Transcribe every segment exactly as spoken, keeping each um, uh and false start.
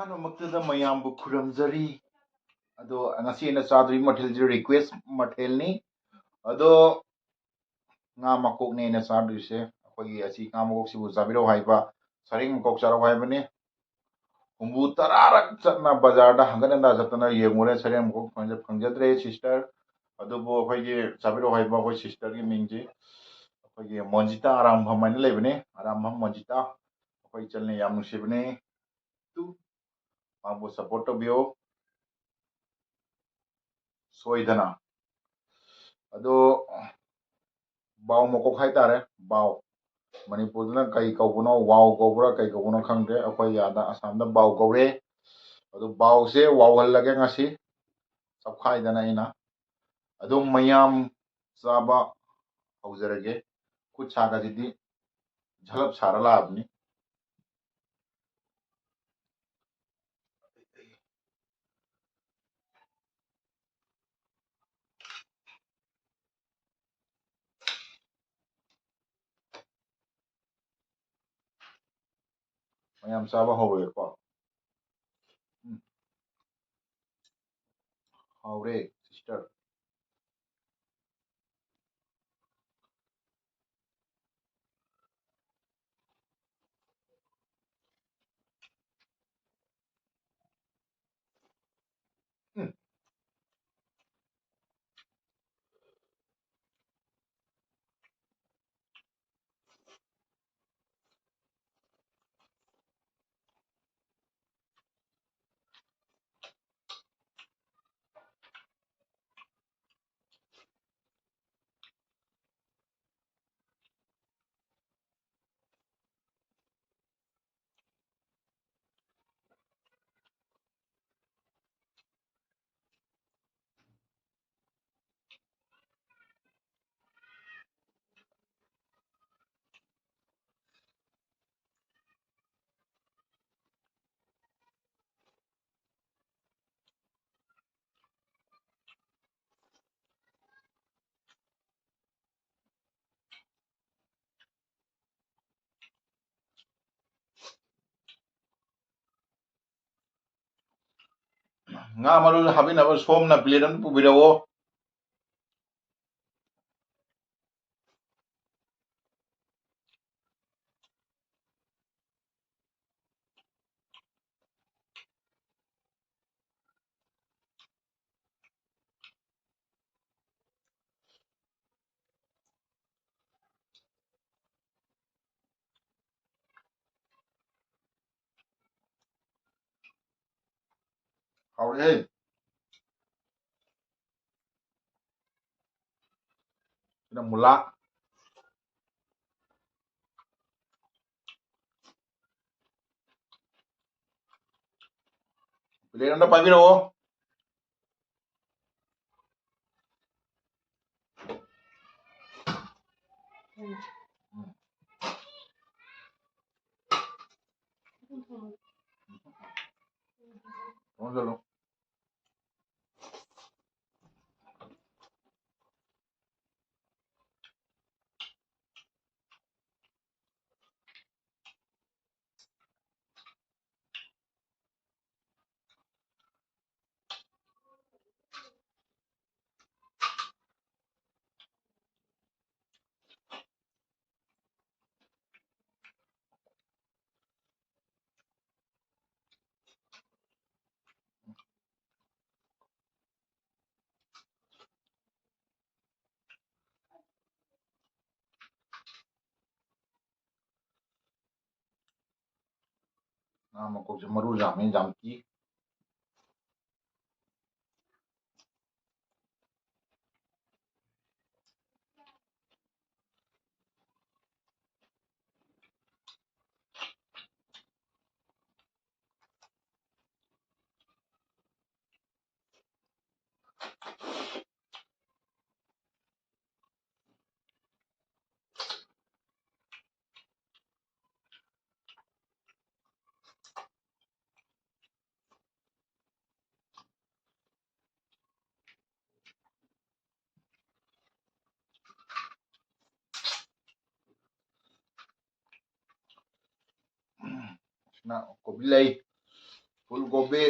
ꯑꯍꯥꯟꯕꯃꯛꯇꯗ ꯃꯌꯥꯝꯕꯨ ꯈꯨꯔꯨꯝꯖꯔꯤ꯫ ꯑꯗꯣ ꯉꯁꯤ ꯑꯩꯅ ꯆꯥꯗꯣꯔꯤꯕ ꯃꯊꯦꯜꯁꯤ request ꯃꯊꯦꯜꯅꯤ꯫ ꯑꯗꯣ ꯉꯥ ꯃꯀꯣꯛꯅꯦ ꯑꯩꯅ ꯆꯥꯗꯣꯏꯁꯦ꯫ ꯑꯩꯈꯣꯏꯒꯤ ꯑꯁꯤ ꯉꯥ ꯃꯀꯣꯛꯁꯤꯕꯨ ꯆꯥꯕꯤꯔꯛꯑꯣ ꯍꯥꯏꯕ, ꯁꯔꯦꯡ ꯃꯀꯣꯛ ꯆꯥꯔꯛꯑꯣ ꯍꯥꯏꯕꯅꯤ꯫ ꯍꯨꯝꯐꯨ ꯇꯔꯥꯔꯛ ꯆꯠꯅ ꯕꯖꯥꯔꯗ ꯍꯪꯒꯠ ꯍꯟꯗ ꯆꯠꯇꯅ ꯌꯦꯡꯉꯨꯔꯦ, ꯁꯔꯦꯡ ꯃꯀꯣꯛ ꯐꯪꯖ-, ꯐꯪꯖꯗ꯭ꯔꯦ sister꯫ ꯑꯗꯨꯕꯨ ꯑꯩꯈꯣꯏꯒꯤ ꯆꯥꯕꯤꯔꯛꯑꯣ ꯍꯥꯏꯕ ꯑꯩꯈꯣꯏ sisterꯒꯤ ꯃꯤꯡꯁꯤ ꯑꯩꯈꯣꯏꯒꯤ ꯃꯣꯟꯖꯤꯇꯥ ꯑꯔꯥꯝꯕꯝ ꯍꯥꯏꯅ ꯂꯩꯕꯅꯤ, ꯑꯔꯥꯝꯕꯝ ꯃꯣꯟꯖꯤꯇꯥ꯫ ꯑꯩꯈꯣꯏ ꯏꯆꯜꯅ ꯌꯥꯝ ꯅꯨꯡꯁꯤꯕꯅꯤ꯫ ꯇꯨ ꯃꯥꯕꯨ support ꯇꯧꯕꯤꯌꯨ ꯁꯣꯏꯗꯅ꯫ ꯑꯗꯣ ꯕꯥꯎ ꯃꯀꯣꯛ ꯍꯥꯏꯇꯥꯔꯦ, ꯕꯥꯎ꯫ ꯃꯅꯤꯄꯨꯔꯗꯅ ꯀꯩ ꯀꯧꯕꯅꯣ, ꯋꯥꯎ ꯀꯧꯕ꯭ꯔꯥ ꯀꯩ ꯀꯧꯕꯅꯣ ꯈꯪꯗꯦ, ꯑꯩꯈꯣꯏ ꯑꯥꯗ ꯑꯁꯥꯝꯗ ꯕꯥꯎ ꯀꯧꯔꯦ꯫ ꯑꯗꯨ ꯕꯥꯎꯁꯦ ꯋꯥꯎꯍꯜꯂꯒꯦ ꯉꯁꯤ ꯆꯞꯈꯥꯏꯗꯅ ꯑꯩꯅ꯫ ꯑꯗꯨꯝ ꯃꯌꯥꯝ ꯆꯥꯕ ꯍꯧꯖꯔꯒꯦ꯫ ꯈꯨꯠ ꯁꯥꯒꯁꯤꯗꯤ ꯖꯂꯞ ꯁꯥꯔ ꯂꯥꯛꯑꯕꯅꯤ꯫ ꯃꯌꯥꯝ ꯆꯥꯕ ꯍꯧꯔꯒꯦꯀꯣ꯫ ꯎꯝ꯫ ꯍꯥꯎꯔꯦ, sister꯫ ꯎꯝ꯫ ꯉꯥ ꯃꯔꯨ ꯍꯥꯞꯄꯤꯅꯕ ꯁꯣꯝꯅ plate ꯑꯃ ꯄꯨꯕꯤꯔꯛꯑꯣ꯫ ꯍꯥꯎꯔꯦꯍꯦ꯫ ꯁꯤꯅ ꯃꯨꯂꯥ꯫ Plate ꯑꯝꯇ ꯄꯥꯏꯕꯤꯔꯛꯑꯣ꯫ ꯎꯝ꯫ ꯊꯣꯡꯖꯜꯂꯨ꯫ ꯉꯥ ꯃꯀꯣꯛꯁꯦ ꯃꯔꯨ ꯌꯥꯝꯃꯤ, ꯌꯥꯝ ꯀꯤ꯫ ꯁꯤꯅ ꯀꯣꯕꯤ ꯂꯩ, ꯐꯨꯜ ꯀꯣꯕꯤ,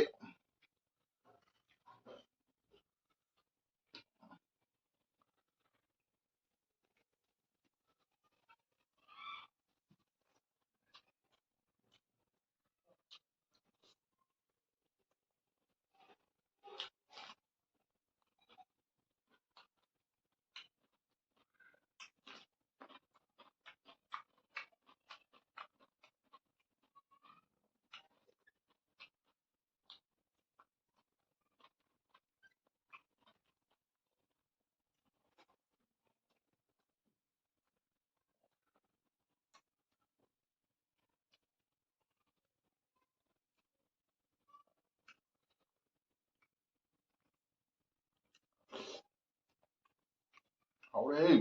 ꯍꯣꯔꯦꯟ꯫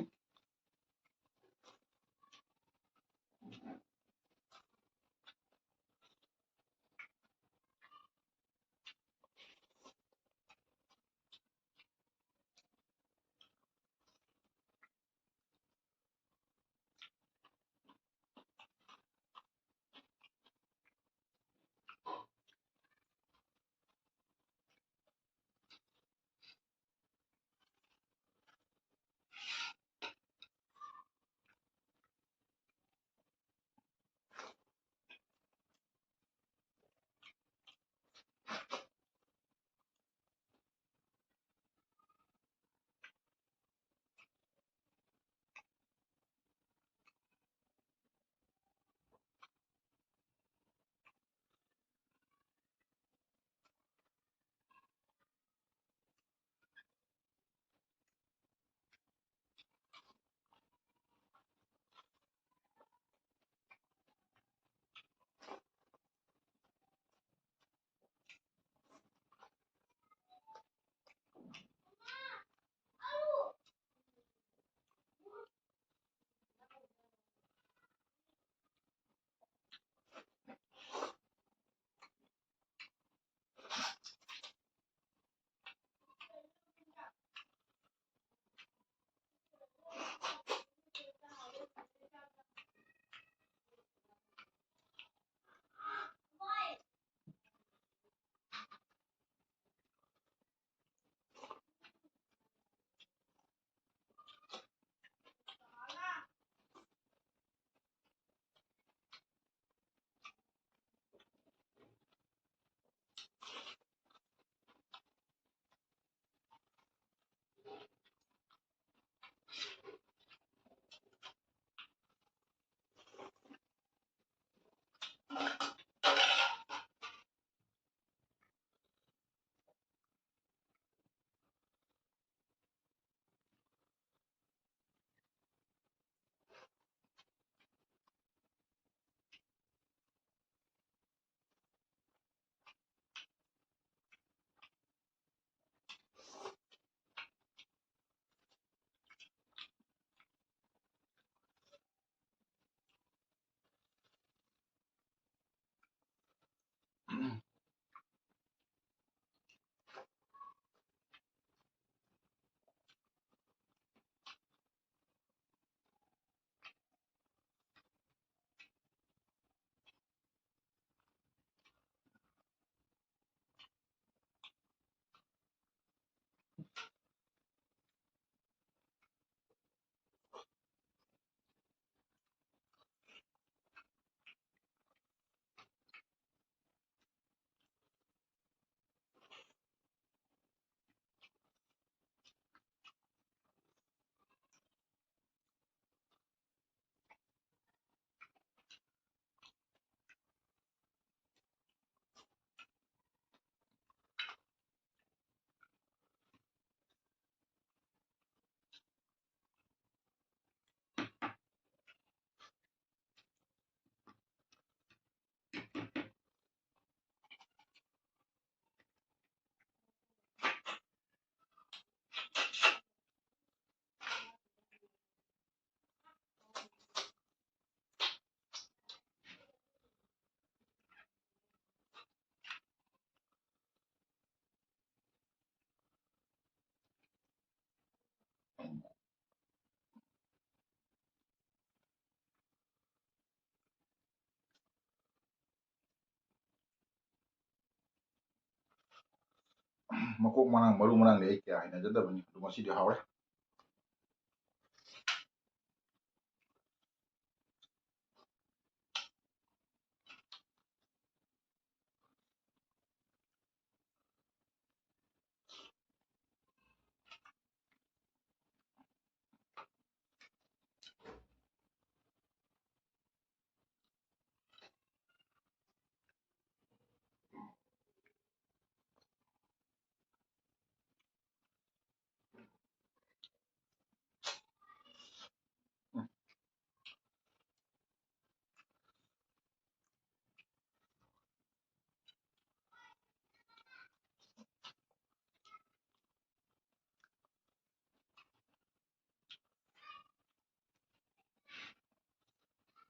ꯃꯀꯣꯛ ꯃꯔꯥꯡ, ꯃꯔꯨ ꯃꯔꯥꯡꯗꯤ ꯑꯩ ꯀꯌꯥ ꯍꯩꯅꯖꯗꯕꯅꯤ, ꯑꯗꯨ ꯉꯁꯤꯗꯤ ꯍꯥꯎꯔꯦ꯫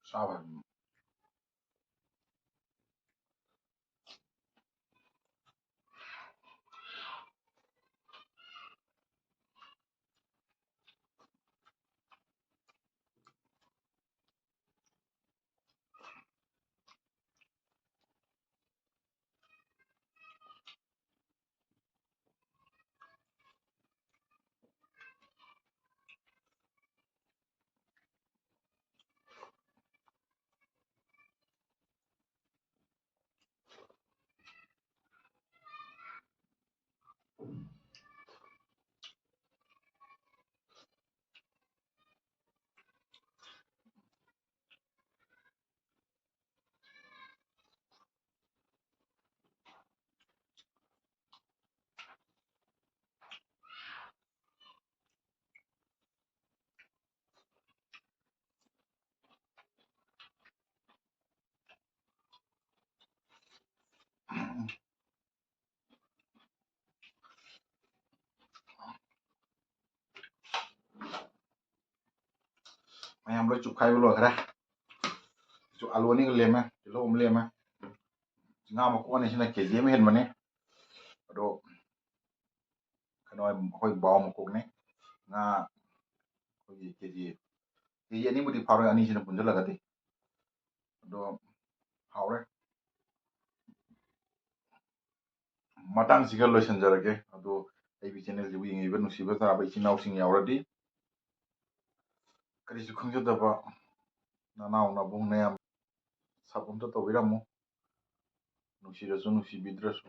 ꯆꯥꯕ ꯃꯌꯥꯝ ꯂꯣꯏ ꯆꯨꯞꯈꯥꯏꯕ ꯂꯣꯏꯈ꯭ꯔꯦ꯫ ꯁꯤꯁꯨ ꯑꯂꯨ ꯑꯅꯤꯒ ꯂꯦꯝꯃꯦ, ꯇꯤꯜꯍꯧ ꯑꯃ ꯂꯦꯝꯃꯦ꯫ ꯉꯥ ꯃꯀꯣꯛ ꯑꯅꯤꯁꯤꯅ ꯀꯦ ꯖꯤ ꯑꯃ ꯍꯦꯟꯕꯅꯤ꯫ ꯑꯗꯣ ꯀꯩꯅꯣ, ꯑꯩꯈꯣꯏ ꯕꯥꯎ ꯃꯀꯣꯛꯅꯤ꯫ ꯉꯥ ꯑꯩꯈꯣꯏꯒꯤ ꯀꯦ ꯖꯤ, ꯀꯦ ꯖꯤ ꯑꯅꯤꯕꯨꯗꯤ ꯐꯥꯔꯣꯏ, ꯑꯅꯤꯁꯤꯅ ꯄꯨꯟꯁꯤꯜꯂꯒꯗꯤ꯫ ꯑꯗꯣ ꯍꯥꯎꯔꯦ꯫ ꯃꯇꯥꯡꯁꯤꯒ ꯂꯣꯏꯁꯤꯟꯖꯔꯒꯦ꯫ ꯑꯗꯣ ꯑꯩꯒꯤ ꯆꯦꯅꯦꯜꯁꯤꯕꯨ ꯌꯦꯡꯉꯤꯕ ꯅꯨꯡꯁꯤꯕ ꯇꯥꯔꯕ ꯏꯆꯤꯟ ꯏꯅꯥꯎꯁꯤꯡ ꯌꯥꯎꯔꯗꯤ, ꯀꯔꯤꯁꯨ ꯈꯪꯖꯗꯕ ꯅꯅꯥꯎ ꯅꯕꯨꯡ ꯅꯌꯥꯝ ꯁꯞ ꯑꯝꯇ ꯇꯧꯕꯤꯔꯝꯃꯨ꯫ ꯅꯨꯡꯁꯤꯔꯁꯨ ꯅꯨꯡꯁꯤꯕꯤꯗ꯭ꯔꯁꯨ